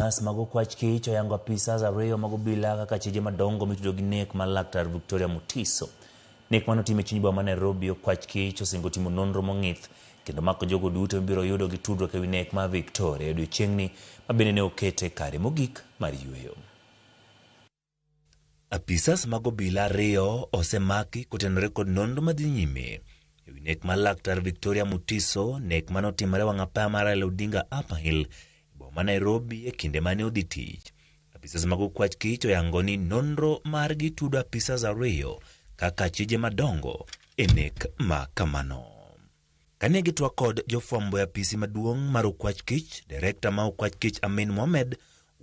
Nas mag okwach kich oyango apisas ariyo mag obila kaka achije madongo mitudo gi nek mar Laktar Victoria Mutiso. Nek mane otim e chuny boma ma Nairobi, okwach kich osingo timo nonro mong'ith kendo mako jogo duto mibiro yudo gi tudruok ewi nek mar Victoria e odiochieng'ni ma bende ne okete kare mogik mar yueyo. Apisas mag obila ariyo osemaki kotenore kod nonro madhi nyime ewi nek mar Laktar Victoria Mutiso, nek mane otimore wang' apaya mar Raila Odinga Upper Hill e boma ma Nairobi e kinde mane odhi tich. Apisas mag okwach kich oyango ni nonro margi tudo apisas ariyo kaka achije madongo e nek ma kamano. Kane gitwak kod jofwambo e apisi maduong' mar okwach kich, direkta ma okwach kich Amin Mohamed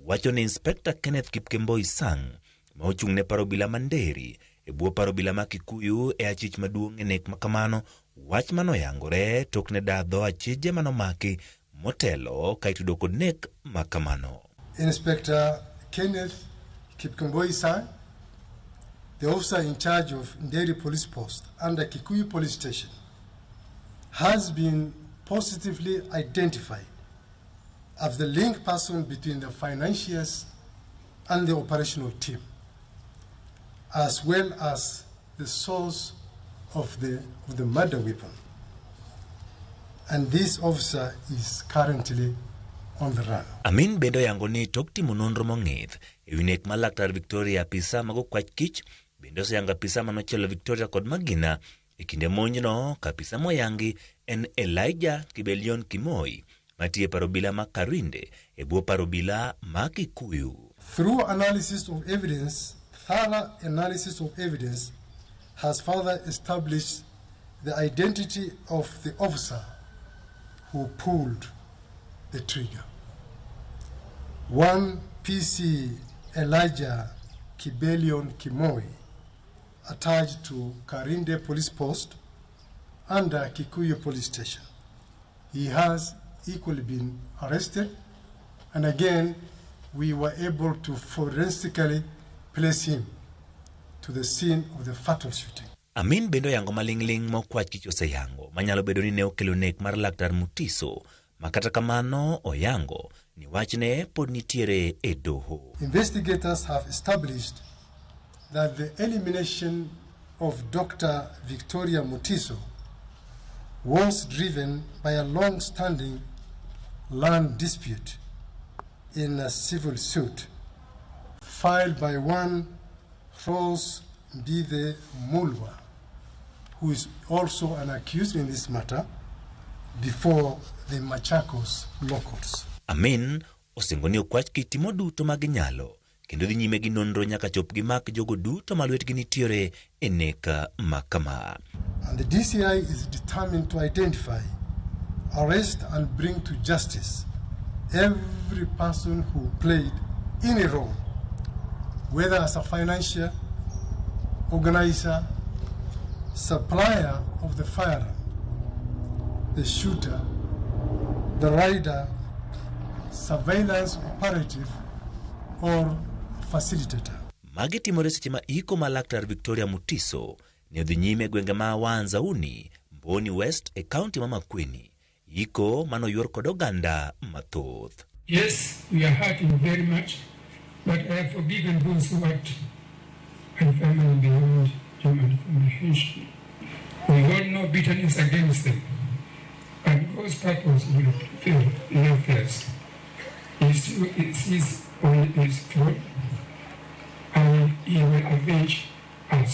wacho ni Inspekta Kenneth Kipkemboi Sang ma ochung' ne par obila ma Nderi e bwo par obila ma Kikuyu e achich maduong' e nek ma kamano, wach mano oyangore tok ne dadho achije manomaki motelo ka itudo kod nek ma kamano. Inspector Kenneth Kipkemboi Sang, the officer in charge of Nderi Police Post under Kikuyu Police Station, has been positively identified as the link person between the financiers and the operational team, as well as the source of the murder weapon. And this officer is currently on the run. Amin bende oyango ni tok timo nonro mong'ith ewi nek mar Laktar Victoria, apisa mag okwach kich bende oseyango apisa manochielo Victoria kod magina e kinde monjno ka apisa moyangi en Elijah Kibelion Kimoi matiyo e par obila ma Karinde e bwo par obila ma Kikuyu. Through analysis of evidence, thorough analysis of evidence has further established the identity of the officer who pulled the trigger. One PC Elijah Kibelion Kimoi, attached to Karinde Police Post under Kikuyu Police Station. He has equally been arrested, and again, we were able to forensically place him to the scene of the fatal shooting. Amin bende oyango maling'ling' ma okwach kich oseyango manyalo bedo ni ne okelo nek mar Laktar Mutiso ma kata kamano oyango ni wachne pod nitiere e doho. Investigators have established that the elimination of Dr. Victoria Mutiso was driven by a long-standing land dispute in a civil suit filed by one Rose Mbithe Mulwa, who is also an accused in this matter, before the Machakos locals. Amin osingo ni okwach kich timo duto ma ginyalo kendo dhi nyime gi nonro nyaka chop gimak jogo duto ma lwetgi nitiere e nek ma kama. And the DCI is determined to identify, arrest, and bring to justice every person who played any role, whether as a financier, organizer, supplier of the firearm, the shooter, the rider, surveillance operative, or facilitator. Magi timore seche ma iko ma Laktar Victoria Mutiso ne odhi nyime e gwenge ma Wanzauni, Mboni West e kaunti ma Makueni. Iko manoyuor kod oganda mathoth. Yes, we are hurting very much, but I have forgiven those who hurt my family beyond human comprehension. We hold no bitterness against them, and God's purpose will prevail in affairs. He still sits on his throne, and he will avenge us.